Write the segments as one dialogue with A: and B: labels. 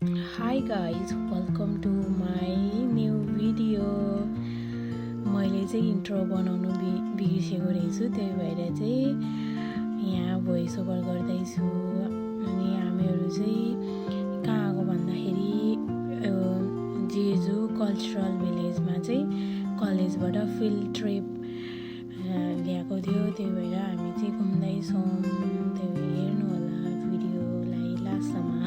A: Hi guys, welcome to my new video. मैले चाहिँ intro बनाउनु बिर्सेको रहेछु, त्यही भएर चाहिँ यहाँ भोइस ओभर गर्दैछु। अनि हामीहरू चाहिँ कहाँ आएको भन्दाखेरि जेजु कल्चरल भिलेजमा चाहिँ कलेजबाट फिल्ड ट्रिप ल्याएको थियो, त्यही भएर हामी चाहिँ घुम्दैछौँ। त्यही भएर हेर्नु होला भिडियोलाई लास्टसम्म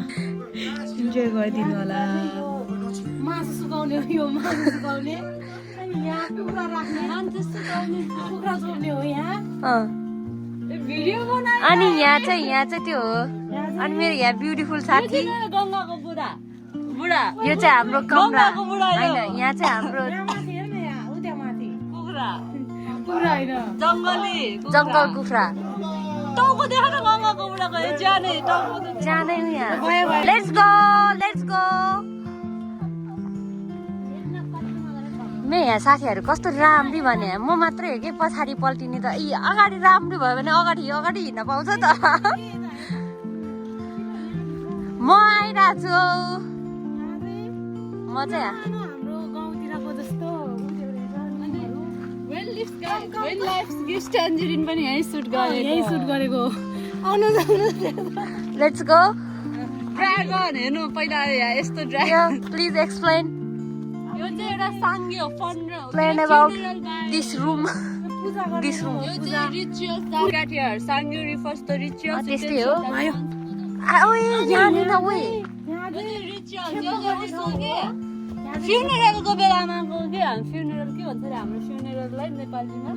A: इन्जोय गरिदिनु होला।
B: मासु सुकाउने यो मासु सुकाउने अनि यहाँ कुखुरा राख्ने मान्छे सुकाउने कुखुरा जोड्ने हो यहाँ भिडियो बनाए।
C: अनि यहाँ चाहिँ त्यो हो। अनि मेरो यहाँ ब्युटिफुल साथी
B: गङ्गाको बुढा
C: यो चाहिँ हाम्रो कमरा हैन, यहाँ चाहिँ हाम्रो
B: माथि हेर्न यहाँ उ त्यहाँ माथि
D: कुखुरा
B: कुखुरा हैन
C: जङ्गल कुखुरा
D: टाउको देख न गङ्गाको बुढाको जाने टाउको
C: जानै हो यहाँ। लेट्स गो मे यहाँ साथीहरू कस्तो राम्री भने म मात्रै हो कि पछाडि पल्टिने त। यी अगाडि राम्री भयो भने अगाडि हिँड्न पाउँछ त। म आइरहेको छु। म चाहिँ
B: हाम्रो गाउँतिरको जस्तो
D: When life gives tangerine पनि यही सुट
B: गरेको आउनु जाउनु
C: लेट्स गो।
D: ड्रागन हेर्नु पहिला यहाँ यस्तो ड्रागन।
C: प्लिज एक्सप्लेन
D: यो चाहिँ एउटा साङ्गे हो fun
C: plain about this room.
D: यो चाहिँ रिचुअल्स दैट हियर साङ्गे रिफर्स द रिचुअल्स।
C: त्यस्तै हो। ओए यहाँनिर ओए
D: फ्युनरलको बेलामाको के फ्युनरल के भन्छ अरे हाम्रो फ्युनरललाई नेपालीमा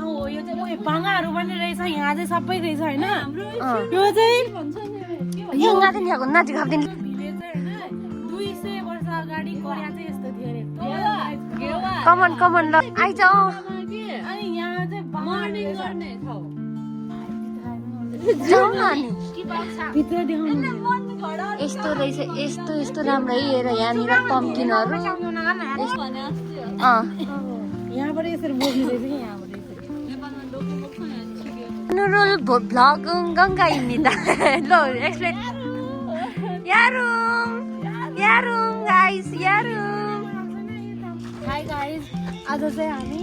B: हो। यो चाहिँ भाँगाहरू पनि रहेछ यहाँ चाहिँ सबै रहेछ हैन। यो चाहिँ
D: भन्छ नि
C: यो ngatin ya kunna jika दिन
B: भिलेज चाहिँ हैन 200 वर्ष अगाडि कोरिया चाहिँ यस्तो थियो अरे।
C: कमन ल आइजाऊ।
B: अनि यहाँ चाहिँ
D: मर्निङ गर्ने ठाउँ
C: जाऊ न नि।
B: भित्र देखाउनु
C: यस्तो रहेछ यस्तो राम्रो हेर यहाँनिर पम्किनहरु।
B: यहाँबाट यसरी बोक्नु रहेछ कि यहाँबाट यसरी
C: नुरुल भ्लग गंगा इमिता लो एक्सप्लेन यारुम गाइस यारुम।
B: हाई गाइस, आज चाहिँ हामी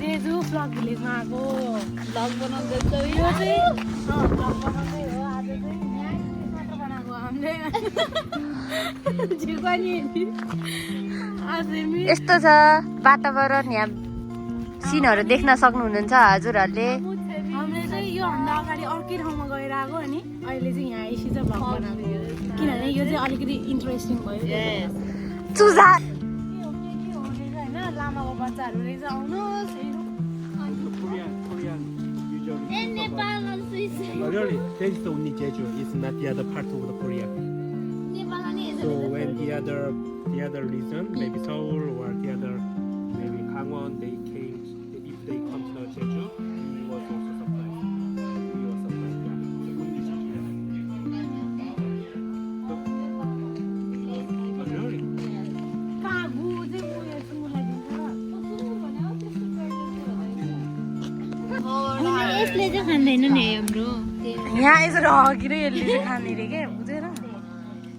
B: जेजु फ्लग भिलेजमा आएको
D: भ्लग बनाउँदैछ।
B: यो चाहिँ भ्लग बनाउँदै हो। आज चाहिँ यहाँ मात्र बनाएको हामीले झिर्कानी आज
C: यस्तो छ वातावरण। यहाँ सिनहरु देख्न सक्नुहुनुहुन्छ हजुरहरुले।
B: हामीले चाहिँ यो भन्दा अगाडि अर्कै ठाउँमा गएर आएको अनि अहिले चाहिँ यहाँ आएपछि चाहिँ भ्लग बनाएको, किनभने यो चाहिँ अलिकति इन्ट्रेस्टिङ भयो।
C: चुजा
B: होइन लामाको बच्चाहरू रहेछ। आउनुहोस्
E: Really, this is only Jeju. It's not the other part of the Korea. So when the other region, maybe Seoul or the other, maybe Gangwon, they came. If they come to Jeju, we was also supplied. We was supplied. Really?
B: काबु चाहिँ उयो सुँगुरलाई दिन्छ।
D: यसले चाहिँ खाँदैन नि हाम्रो
C: यहाँ यसरी हगिरै यसले चाहिँ खाने रे के बुझेन।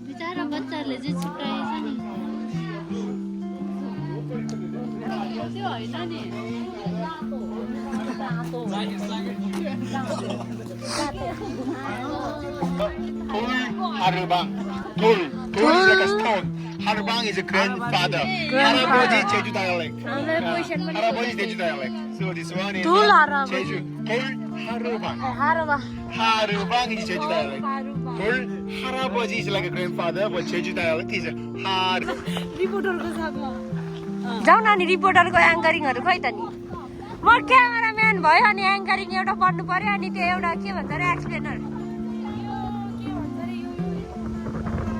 D: बिचारा बच्चाहरूले चाहिँ छुट्याएछ नि त्यो होइन नि।
F: Harubang. Tul is like a stone. Harubang is a grandfather. Haraboji is Jeju dialect. Haraboji is Jeju dialect. So this one is
C: Tul Haraboji.
F: Jeju. Tul Harubang.
C: हारोबा
F: Harubang is Jeju dialect. Tul Haraboji is like a grandfather, but Jeju dialect is Har.
B: रिपोर्टरको साथमा
C: जाऊ न नि रिपोर्टरको एङ्करिङहरु खै त नि। म cameraman भयो अनि एङ्करिङ एउटा बन्नु पर्यो अनि त्यो एउटा के भन्छ रे एक्सप्लेनर।
B: के भन्छ अरे यो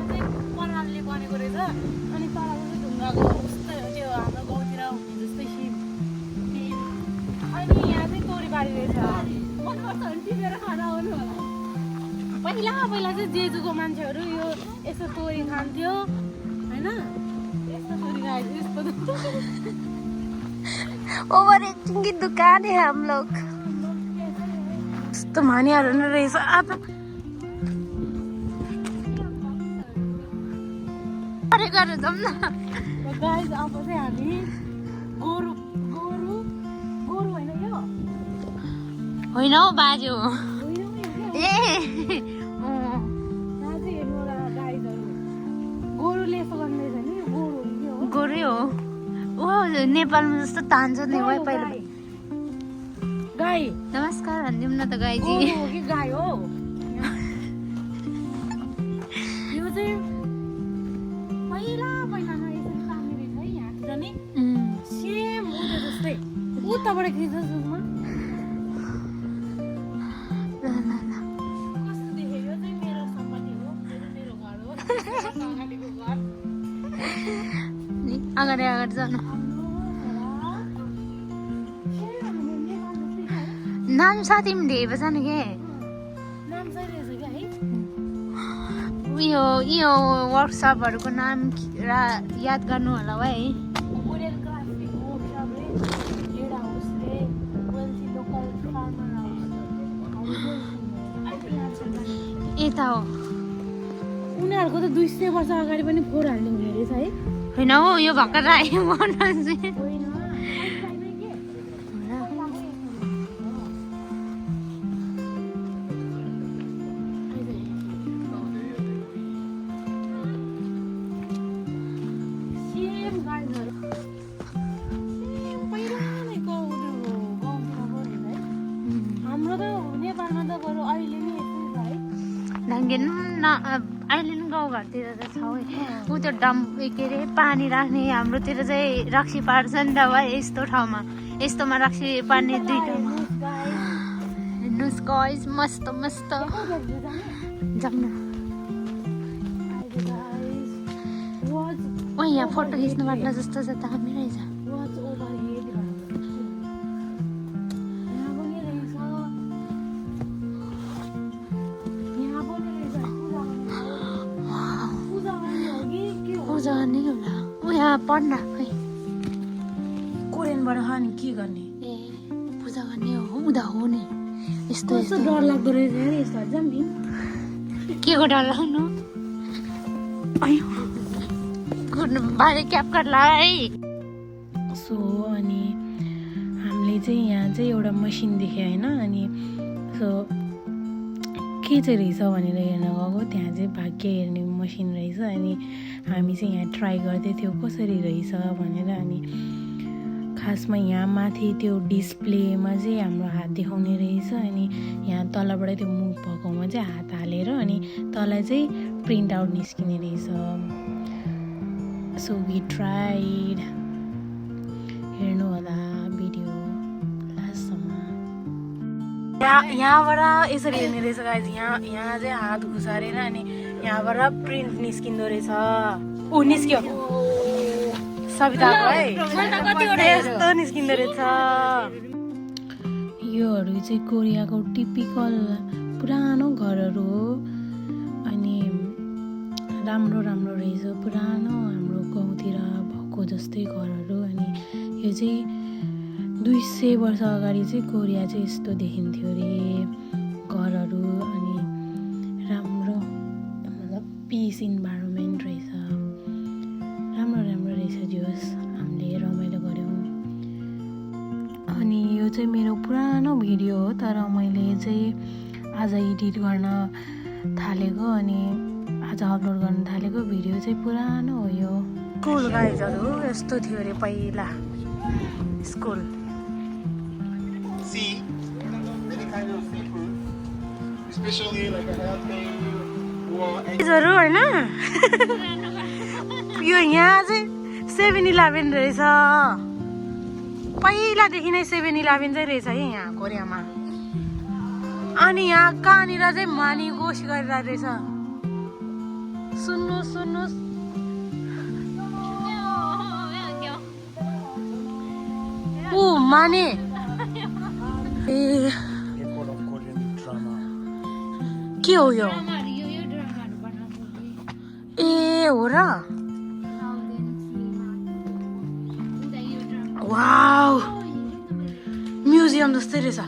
B: चाहिँ परालले बनेको रहेछ। अनि तलको चाहिँ ढुङ्गाको उस्तै हो त्यो हाम्रो गाउँतिर हुने जस्तै सिन। अनि यहाँ चाहिँ तोरीबारी रहेछ। मनपर्छ भने टिपेर खान आउनु होला। पहिला चाहिँ जेजुको मान्छेहरू यो यसो तोरी खान्थ्यो होइन। यस्तो तोरी खाएको यस्तो
C: ओभर एक्टिङ की दुकान है हम लोग। यस्तो मानिहरू नै रहेछ। अगाडि गएर जाउँ न
B: गाइज अब चाहिँ हामी गोरु गोरु गोरु होइन यो
C: होइन हौ बाजे हो ए
B: गोरुले यसो गर्दैछ नि गोरु हो
C: गोरै हो ओ नेपालमा जस्तो तान्छ नि वाइ पहिला
B: गाई
C: नमस्कार भन्दिउँ न त गाईजी
B: गोरु हो कि गाई हो यो चाहिँ पहिला पहिलामा यसरी तान्ने रहेछ है यहाँतिर नि सेम उयो जस्तै उताबाट खिच्छ जुनमा कस्तो देख्यो यो चाहिँ मेरो सम्पत्ति हो मेरो घर हो अगाडिको घर
C: अगाडि अगाडि जानु नाम साथी पनि ढेको छ नि के
B: नाम चाहिँ रहेछ क्या है
C: यो वर्कसपहरूको नाम याद गर्नु होला है
B: वुडन क्राफ्टिङ वर्कसप रे हेड हाउस रे वेल्सी लोकल फार्मर हाउस
C: यता हो
B: उनीहरूको त 200 वर्ष अगाडि पनि फोहोर हाल्ने हुने रहेछ है
C: होइन हौ यो भर्खर राखेँ
B: होइन हाम्रो त नेपालमा त बरु अहिले नै यस्तै छ है
C: ढङ्गे अहिले पनि गाउँघरतिर त छ है ऊ त्यो डम्प के अरे पानी राख्ने हाम्रोतिर चाहिँ रक्सी पार्छ नि त भाइ यस्तो ठाउँमा यस्तोमा रक्सी पार्ने दुईवटा हेर्नुहोस् गाइस मस्त मस्त जाउँ न ओ यहाँ फोटो खिच्नु पर्ला जस्तो छ दामी रहेछ पूजा गर्ने होला ऊ यहाँ पढ्न खै
B: कोरियनबाट खाने के गर्ने
C: ए पूजा गर्ने हो उदा हो नि यस्तो
B: कस्तो डर लाग्दो रहेछ यार यस्तो जाम नि
C: के को डर लाग्नु बाहिर क्याप गर्ला है
A: सो अनि हामीले चाहिँ यहाँ चाहिँ एउटा मसिन देख्यो होइन अनि सो के चाहिँ रहेछ भनेर हेर्न गएको त्यहाँ चाहिँ भाग्य हेर्ने मसिन रहेछ अनि हामी चाहिँ यहाँ ट्राई गर्दै थियौँ कसरी रहेछ भनेर अनि खासमा यहाँ माथि त्यो डिस्प्लेमा चाहिँ हाम्रो हात देखाउने रहेछ अनि यहाँ तलबाट त्यो मुख भएकोमा चाहिँ हात हालेर अनि तल चाहिँ प्रिन्ट आउट निस्किने रहेछ सो वी ट्राइड हेर्नु होला भिडियो लास्टसम्म यहाँबाट यसरी हेर्ने रहेछ गाइज यहाँ चाहिँ हात घुसारेर अनि यहाँबाट प्रिन्ट निस्किँदो रहेछ ऊ निस्क्यो सविताको है यस्तो निस्किँदो रहेछ योहरू चाहिँ कोरियाको टिपिकल पुरानो घरहरू हो अनि राम्रो राम्रो रहेछ पुरानो हाम्रो गाउँतिर भएको जस्तै घरहरू अनि यो चाहिँ 200 वर्ष अगाडि चाहिँ कोरिया चाहिँ यस्तो देखिन्थ्यो अरे घरहरू अनि राम्रो मतलब पिस इन्भाइरोमेन्ट रहेछ राम्रो राम्रो रहेछ जोस् हामीले रमाइलो गऱ्यौँ अनि यो चाहिँ मेरो पुरानो भिडियो हो तर मैले चाहिँ आज एडिट गर्न थालेको अनि आज अपलोड गर्न थालेको भिडियो चाहिँ पुरानो हो यो स्कुल गाइजहरू यस्तो थियो अरे पहिला school
F: See, many kinds of seafood, especially like a half-day or
A: गाइजहरू होइन यो यहाँ चाहिँ 7-11 रहेछ पहिलादेखि नै 7-11 चाहिँ रहेछ है यहाँ कोरियामा अनि यहाँ कहाँनिर चाहिँ माने गोस गरिरहेको रहेछ सुन्नुहोस् सुन्नुहोस् ऊ माने ए के हो यो ए हो र वाउ म्युजियम जस्तै रहेछ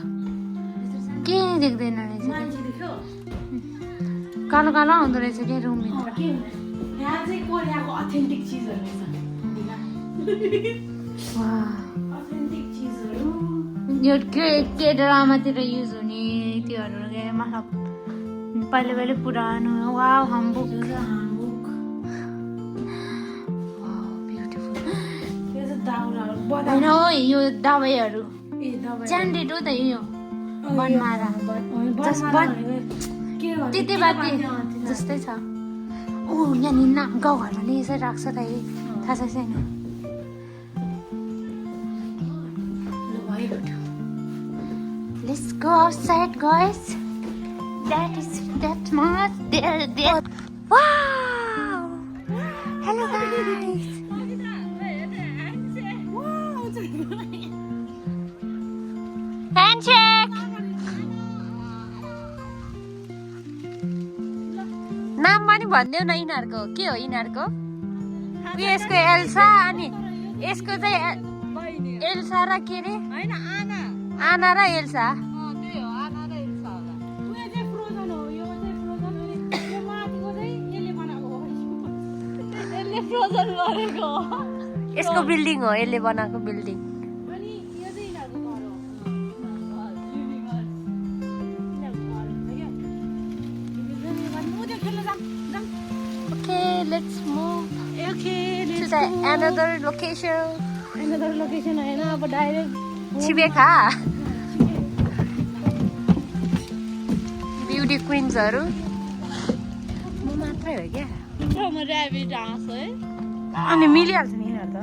C: के देख्दैन रहेछ कालो कालो आउँदो रहेछ क्या रुमभित्र
B: यहाँ चाहिँ
A: कोरियाको अथेन्टिक चिजहरू रहेछ अथेन्टिक चिजहरू
C: यो के ड्रामातिर युज हुने त्योहरू के मतलब पहिले पहिले पुरानो वाउ हम्बुक
A: हामुक
C: ब्युटिफुल
A: त्यो चाहिँ दाउराहरू बदा
C: होइन हो यो दबाईहरू
A: ए दबाई
C: च्यान्डेड हो त यो बनमारा
A: के भन्छ
C: तितेपाती जस्तै छ ऊ यहाँनिर गाउँघरमा नि यसरी राख्छ त थाहा छ छैन Let's go outside, guys. That much. There. Wow! Hello, guys. Handshake. नाम पनि भनिदेऊ न यिनीहरूको के हो यिनीहरूको यसको एल्सा अनि यसको चाहिँ एल्सा र के रे आना र एल्सा यसको बिल्डिङ हो यसले बनाएको building Okay, let's move to the another location.
B: Another location हैन अब डाइरेक्ट
C: छिबेखा ब्युटी क्विन्सहरू म मात्रै हो क्या
A: अनि मिलिहाल्छ नि यिनीहरू त